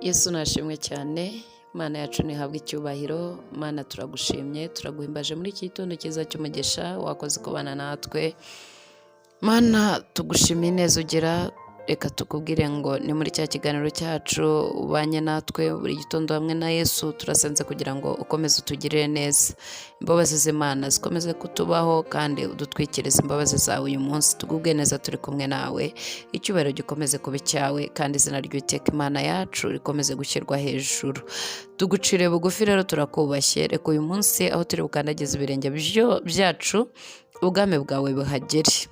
Yesu nashimwe cyane. Imana yacu ntihabwe icyubahiro. Mana, turagushimye, turaguhimbaje muri iki gitondo cyiza cy'umugisha wakoze kubana natwe. Mana, tugushimiye neza ugira. Reka tukubwire ngo ni muri cya kiganiro cyacu ubanye natwe buri gitondo hamwe na Yesu. Turasenze kugira ngo ukomeze utugirire neza, imbabazi z'Imana zikomeze kutubaho kandi udutwikirize imbabazi zawe. Uyu munsi tugubwe neza turi kumwe nawe. Icyubahiro gikomeze kuba icyawe kandi izina ry'Uwiteka Imana yacu rikomeze gushyirwa hejuru. Tugucire bugufi rero, turakubashye. Reka uyu munsi aho turi bukandagize ibirenge byacu, ubwami bwawe buhagere,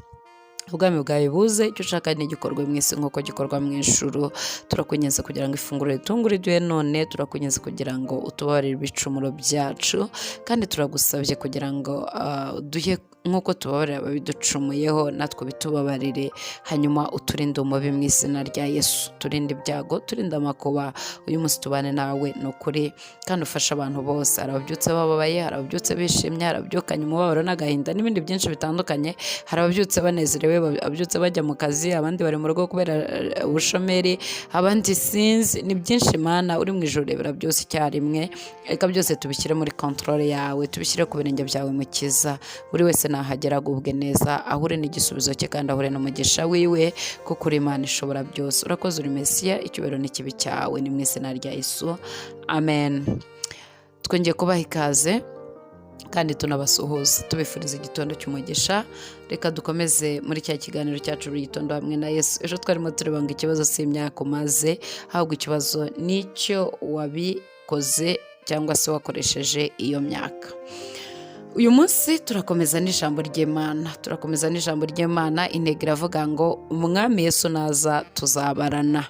ubwami bwawe buze, icyo ushaka ntigikorwe mu isi nk'uko gikorwa mu ijuru. Turakwinginze kugira ngo ifunguro ritungure riduhe none. Turakwinginze kugira ngo utubabarire ibicumuro byacu, kandi turagusabye kugira ngo uduhe nk'uko tubabarira ababiducumuyeho, natwe bitubabarire. Hanyuma uturinde umubi mu izina rya Yesu, turinde ibyago, turinde amakuba. Uyu munsi tubane nawe ni ukuri, kandi ufashe abantu bose. Hari ababyutse bababaye, hari ababyutse bishimye, hari ababyukanye umubabaro n'agahinda n'ibindi byinshi bitandukanye, hari ababyutse banezerewe, ababyutse bajya mu kazi, abandi bari mu rugo kubera ubushomeri, abandi sinzi, ni byinshi. Mana uri mu ijuru, rebera byose icyarimwe. Reka byose tubishyire muri contrôle yawe, tubishyire ku birenge byawe. Mukiza, buri wese nahagera agubwe neza, ahure n'igisubizo cye kandi ahure n'umugisha wiwe, kuko uri Imana ishobora byose. Urakoze, uri Mesiya. Icyubahiro n'ikibi cyawe, ni mu izina rya Yesu, amen. Twongeye kubaha ikaze kandi tunabasuhuza, tubifuriza igitondo cy'umugisha. Reka dukomeze muri cya kiganiro cyacu buri gitondo hamwe na Yesu. Ejo twarimo tureba ngo ikibazo si imyaka umaze, ahubwo ikibazo ni icyo wabikoze cyangwa se wakoresheje iyo myaka. Uyu munsi turakomeza n'ijambo ry'Imana, turakomeza n'ijambo ry'Imana. Intego iravuga ngo umwami Yesu naza tuzabarana.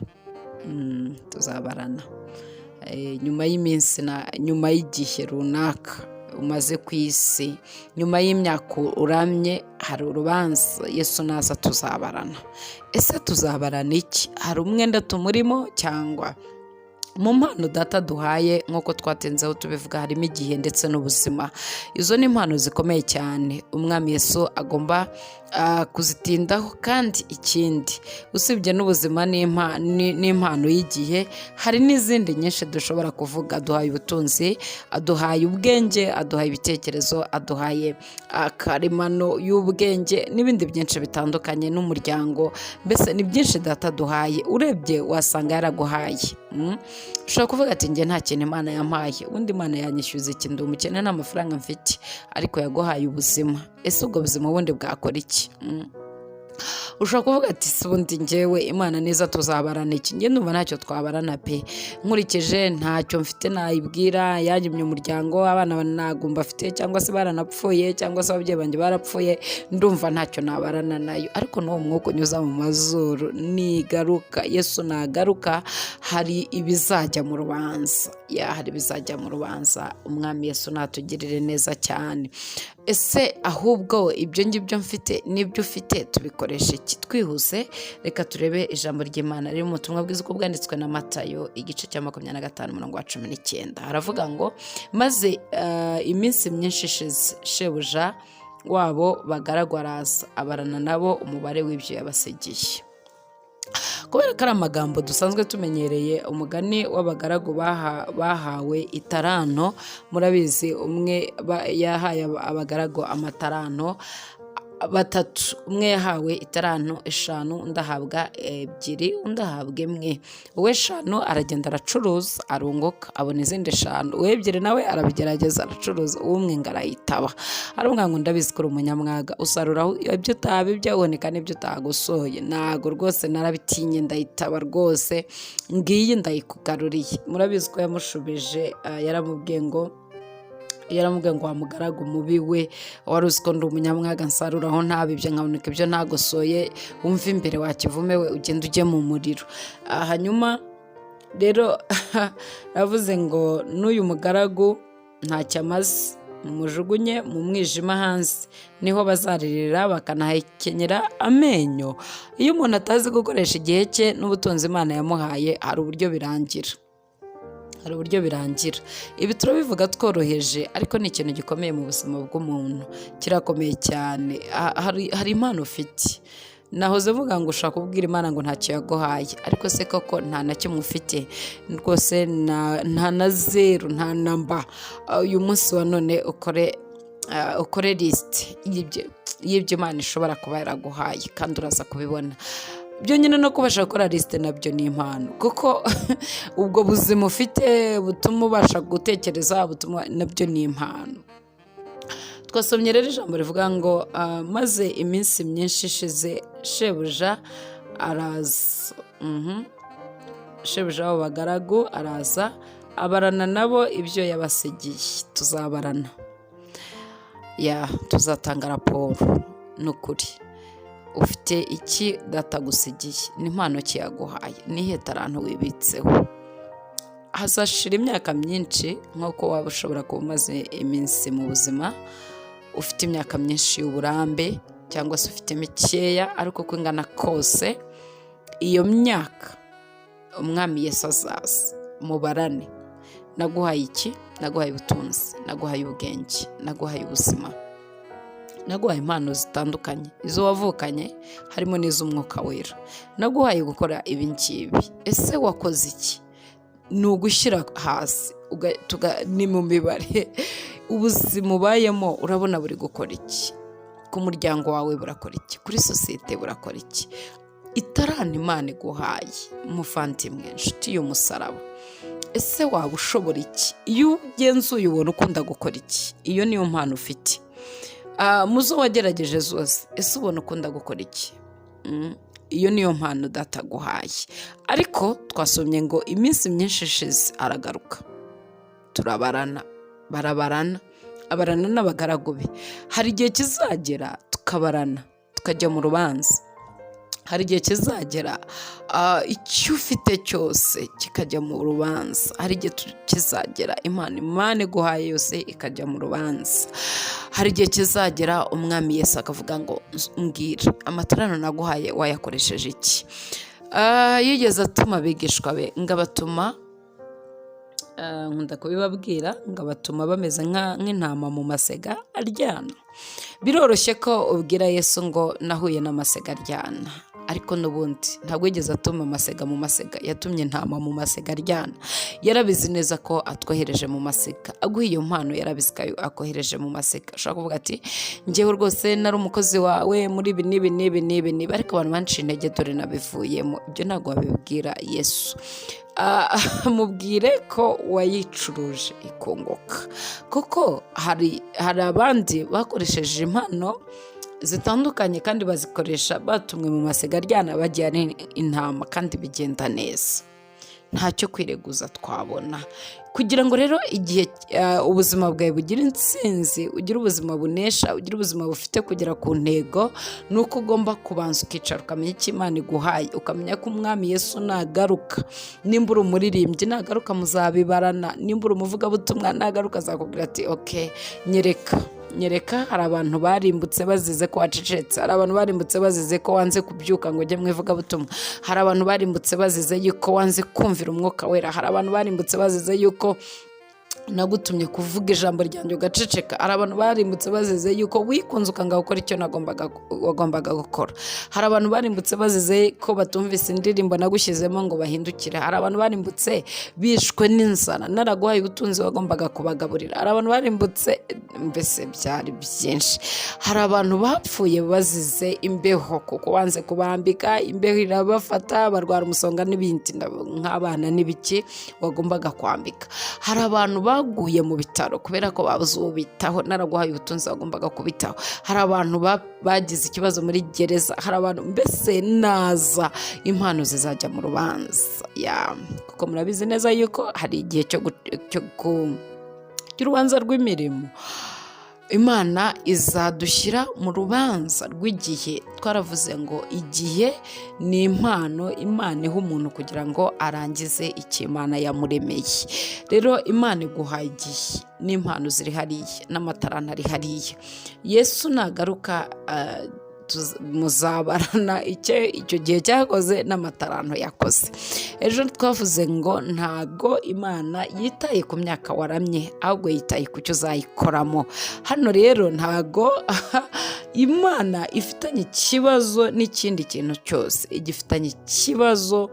Tuzabarana nyuma y'iminsi na nyuma y'igihe runaka umaze ku isi, nyuma y'imyaka uramye, hari urubanza. Yesu naza tuzabarana. Ese tuzabarana iki? Hari umwenda tumurimo? Cyangwa mu mpano Data duhaye, nk'uko twatinzeho tubivuga, harimo igihe ndetse n'ubuzima. Izo ni impano zikomeye cyane, umwami Yesu agomba kuzitindaho. Kandi ikindi, usibye n'ubuzima n'impano y'igihe, hari n'izindi nyinshi dushobora kuvuga. Aduhaye ubutunzi, aduhaye ubwenge, aduhaye ibitekerezo, aduhaye akaremano y'ubwenge n'ibindi byinshi bitandukanye, n'umuryango. Mbese ni byinshi Data aduhaye. Urebye wasanga yaraguhaye. Ushobora kuvuga ati: "Njye nta kintu Imana yampaye, ubundi Imana yanyishyuza iki? Ndi umukene, nta mafaranga mfite." Ariko yaguhaye ubuzima. Ese ubwo buzima ubundi bwakora iki? Ushobora kuvuga ati: "Si ubundi njyewe Imana neza tuzabarana iki? Njye ndumva ntacyo twabarana pe. Nkurikije ntacyo mfite nayibwira. Yanyimye umuryango, abana ntabwo mbafite, cyangwa se baranapfuye, cyangwa se ababyeyi banjye barapfuye. Ndumva ntacyo nabarana nayo." Ariko n'uwo mwuka unyuza mu mazuru, nigaruka, Yesu nagaruka, hari ibizajya mu rubanza. Ya, hari ibizajya mu rubanza. Umwami Yesu natugirire neza cyane. Ese ahubwo ibyo ngibyo mfite n'ibyo ufite tubikoresha iki? Twihuse, reka turebe ijambo ry'Imana riri mu butumwa bwiza uko bwanditswe na Matayo, igice cya 25, umurongo wa 19. Haravuga ngo: "Maze iminsi myinshi ishize, shebuja wabo bagaragu araza, abarana nabo umubare w'ibyo yabasigiye." Kubera ko ari amagambo dusanzwe tumenyereye, umugani w'abagaragu bahawe itaranto, murabizi, umwe yahaye abagaragu amataranto batatu. Umwe yahawe itaranto 5, undi ahabwa 2, undi ahabwa 1. Uw'eshanu aragenda aracuruza, arunguka, abona izindi 5. Uw'ebyiri nawe arabigerageza, aracuruza. Uw'umwe ngo arayitaba, aravuga ngo: "Ndabizi ko uri umunyamwaga, usarura ibyo utabibye, uboneka n'ibyo utagosoye. Ntago rwose, narabitinye, ndayitaba rwose, ngiyi ndayikugaruriye." Murabizi ko yamushubije, yaramubwiye ngo: "Wa mugaragu mubi we, wari uzi ko ndi umunyamwaga, nsaruraho ntabibye, nkaboneka ibyo ntagosoye. Wumva imbere, wa kivume we, ugenda ujye mu muriro." Hanyuma rero yavuze ngo: "N'uyu mugaragu ntacyo amaze, mumujugunye mu mwijima hanze, niho bazaririra bakanahekenyera amenyo." Iyo umuntu atazi gukoresha igihe cye n'ubutunzi Imana yamuhaye, hari uburyo birangira, hari uburyo birangira. Ibi turabivuga tworoheje, ariko ni ikintu gikomeye mu buzima bw'umuntu, kirakomeye cyane. Hari impano ufite. Nahoze mvuga ngo ushobora kubwira Imana ngo ntacyo yaguhaye, ariko se koko nta na kimwe ufite rwose, nta na zeru, nta na mba. Uyu munsi wa none ukore lisite y'ibyo Imana ishobora kuba yaraguhaye, kandi uraza kubibona byonyine. No kubasha gukora lisite nabyo ni impano, kuko ubwo buzima ufite butuma ubasha gutekereza, butuma nabyo ni impano. Twasomye rero ijambo rivuga ngo maze iminsi myinshi ishize, shebuja araza. Shebuja w'abo bagaragu araza, abarana nabo ibyo yabasigiye. Tuzabarana, ya tuzatanga raporo. Ni ukuri, ufite iki Data agusigiye? Ni impano ki yaguhaye? Ni iyihe taranto wibitseho? Hazashira imyaka myinshi, nk'uko waba ushobora kuba umaze iminsi mu buzima, ufite imyaka myinshi y'uburambe cyangwa se ufite mikeya, ariko uko ingana kose iyo myaka, Umwami Yesu azaza mubarane. Naguhaye iki? Naguhaye ubutunzi, naguhaye ubwenge, naguhaye ubuzima, naguhaye impano zitandukanye, izo wavukanye harimo n'iz'Umwuka Wera, naguhaye gukora ibi ngibi. Ese wakoze iki? Ni ugushyira hasi, ni mu mibare. Ubuzima ubayemo urabona buri gukora iki? Ku muryango wawe burakora iki? Kuri sosiyete burakora iki? Itarana Imana iguhaye, umuvandimwe, inshuti y'umusaraba, ese waba ushobora iki? Iyo ugenzuye ubona ukunda gukora iki? Iyo niyo mpano ufite. Mu zo wagerageje zose, ese ubona ukunda gukora iki? Iyo niyo mpano Data aguhaye. Ariko twasomye ngo iminsi myinshi ishize aragaruka, turabarana, barabarana, abarana n'abagaragu be. Hari igihe kizagera tukabarana, tukajya mu rubanza. Hari igihe kizagera icyo ufite cyose kikajya mu rubanza. Hari igihe kizagera Imana iguhaye yose ikajya mu rubanza. Hari igihe kizagera Umwami Yesu akavuga ngo: "Mbwira, amatarano naguhaye wayakoresheje iki?" Yigeze atuma abigishwa be, ngo abatuma, nkunda kubibabwira, ngo abatuma bameze nk'intama mu masega aryana. Biroroshye ko ubwira Yesu ngo nahuye n'amasega aryana, ariko n'ubundi ntabwo yigeze atuma amasega mu masega, yatumye intama mu masega aryana. Yarabizi neza ko atwohereje mu masega. Aguha iyo mpano yarabizi ko akohereje mu masega. Ushobora kuvuga ati: "Njyewe rwose nari umukozi wawe muri ibi n'ibi n'ibi n'ibi n'ibi, ariko abantu banciye intege, dore nabivuyemo." Ibyo ntabwo wabibwira Yesu. Mubwire ko wayicuruje ikunguka, kuko hari abandi bakoresheje impano zitandukanye kandi bazikoresha batumwe mu masega aryana, bagiye ari intama, kandi bigenda neza, ntacyo kwireguza twabona. Kugira ngo rero igihe ubuzima bwawe bugire intsinzi, ugire ubuzima bunesha, ugire ubuzima bufite kugera ku ntego, ni uko ugomba kubanza ukicara, ukamenya icyo Imana iguhaye, ukamenya ko Umwami Yesu nagaruka, nimba uri umuririmbyi, nagaruka muzabibarana, nimba uri umuvugabutumwa, nagaruka azakubwira ati: "Okay, nyereka, nyereka." Hari abantu barimbutse bazize ko wacecetse. Hari abantu barimbutse bazize ko wanze kubyuka ngo ujye mu ivugabutumwa. Hari abantu barimbutse bazize yuko wanze kumvira Umwuka Wera. Hari abantu barimbutse bazize yuko nagutumye kuvuga ijambo ryanjye ugaceceka. Hari abantu barimbutse bazize yuko wikunze ukanga gukora icyo wagombaga gukora. Hari abantu barimbutse bazize ko batumvise indirimbo nagushyizemo ngo bahindukire. Hari abantu barimbutse bishwe n'inzara, naraguhaye ubutunzi wagombaga kubagaburira. Hari abantu barimbutse, mbese byari byinshi. Hari abantu bapfuye bazize imbeho, kuko wanze kubambika, imbeho irabafata, barwara umusonga n'ibindi, nk'abana n'ibiki wagombaga kwambika. Hari abantu baguye mu bitaro kubera ko babuze ubitaho, naraguhaye ubutunzi wagombaga kubitaho. Hari abantu bagize ikibazo muri gereza. Hari abantu, mbese naza impano zizajya mu rubanza ya, kuko murabizi neza yuko hari igihe cy'urubanza rw'imirimo. Imana izadushyira mu rubanza rw'igihe. Twaravuze ngo igihe ni impano Imana iha umuntu kugira ngo arangize icyo Imana yamuremeye. Rero Imana iguhaye igihe n'impano ziri hariya n'amataranta ari hariya. Yesu nagaruka muzabarana icyo gihe cyakoze n'amataranto yakoze. Ejo twavuze ngo ntago Imana yitaye ku myaka waramye, ahubwo yitaye ku cyo uzayikoramo. Hano rero ntago Imana ifitanye ikibazo n'ikindi kintu cyose, igifitanye ikibazo,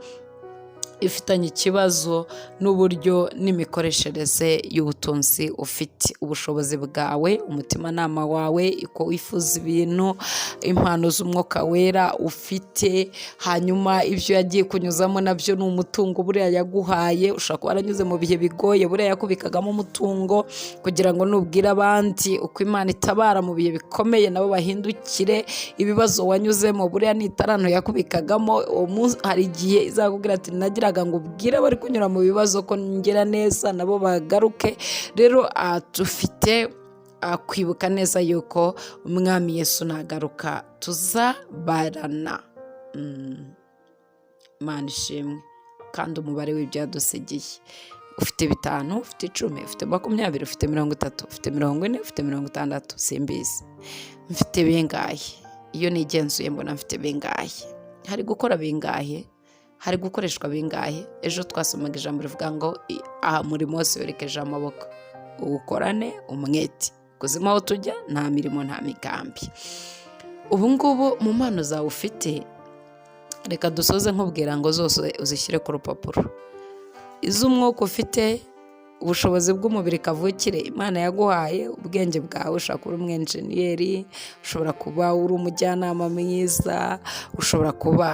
ifitanye ikibazo n'uburyo n'imikoreshereze y'ubutunzi ufite, ubushobozi bwawe, umutimanama wawe, uko wifuza ibintu, impano z'umwuka wera ufite. Hanyuma ibyo yagiye kunyuzamo nabyo ni umutungo buriya yaguhaye. Ushobora kuba waranyuze mu bihe bigoye, buriya yakubikagamo umutungo kugira ngo nubwira abandi uko Imana itabara mu bihe bikomeye nabo bahindukire. Ibibazo wanyuzemo buriya ni itaranto yakubikagamo. Uwo munsi hari igihe izakubwira ati nagiraga ngo ubwire abari kunyura mu bibazo ko ngira neza nabo bagaruke. Rero dufite kwibuka neza yuko umwami Yesu nagaruka tuzabarana. Imana ishimwe. Kandi umubare w'ibyo yadusigiye, ufite 5, ufite 10, ufite 20, ufite 30, ufite 40, ufite 60, simbizi. Mfite bingahe? Iyo nigenzuye mbona mfite bingahe? Hari gukora bingahe? Hari gukoreshwa bingahe? Ejo twasomaga ijambo rivuga ngo aha murimo wose werekeje amaboko uwukorane umwete. Kuzimu aho tujya nta mirimo, nta migambi. Ubu ngubu mu mpano zawe ufite, reka dusoze nkubwira ngo zose uzishyire ku rupapuro: iz'umwuka ufite, ubushobozi bw'umubiri kavukire Imana yaguhaye, ubwenge bwawe. Ushobora kuba uri umwenjeniyeri, ushobora kuba uri umujyanama mwiza, ushobora kuba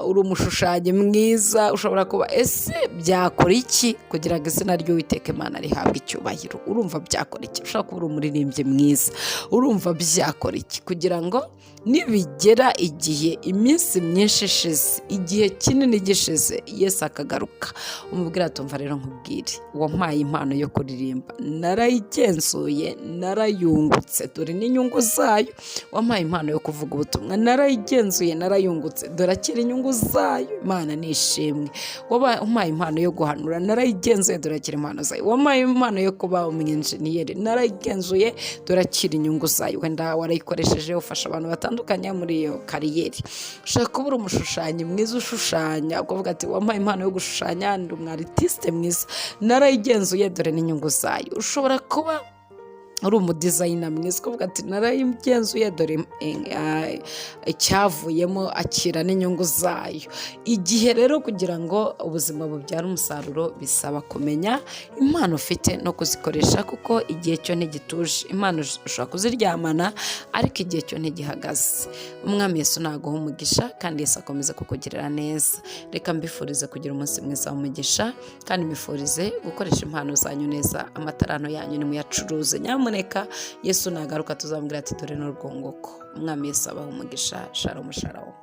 uri umushushanyi mwiza, ushobora kuba. Ese byakora iki kugira ngo izina ry'Uwiteka Imana rihabwe icyubahiro? Urumva byakora iki? Ushobora kuba uri umuririmbyi mwiza. Urumva byakora iki kugira ngo nibigera igihe, iminsi myinshi ishize, igihe kinini gishize, Yesu akagaruka, umubwira ati: "Umva rero nkubwire, wampaye impano yo kuririmba, narayigenzuye, narayungutse, dore n'inyungu zayo. Wampaye impano yo kuvuga ubutumwa, narayigenzuye, narayungutse, dore akira inyungu zayo, Imana nishimwe. Wampaye impano yo guhanura, narayigenzuye, dore akira impano zayo. Wampaye impano yo kuba umwenjeniyeri, narayigenzuye, dore akira inyungu zayo." Wenda warayikoresheje ufasha abantu batandukanye muri iyo career. Ushobora kuba uri umushushanyi mwiza, ushushanya, ukavuga ati: "Wampaye impano yo gushushanya, ndi umu artiste mwiza, narayigenzuye, dore n'inyungu zayo." Ushobora kuba uri umu designer mwiza, ukavuga ati: "Narayigenzuye, dore icyavuyemo, akira n'inyungu zayo." Igihe rero kugira ngo ubuzima bubyare umusaruro bisaba kumenya impano ufite no kuzikoresha, kuko igihe cyo ntigituje. Impano ushobora kuziryamana, ariko igihe cyo ntigihagaze. Umwami Yesu naguha umugisha, kandi Yesu akomeza kukugirira neza. Reka mbifurize kugira umunsi mwiza w'umugisha, kandi mbifurize gukoresha impano zanyu neza. Amatarano yanyu nimuyacuruze nyamuneka. Yesu nagaruka tuzamubwira ati: "Dore n'urwunguko." Umwami Yesu abaha umugisha. Shalom, shalom.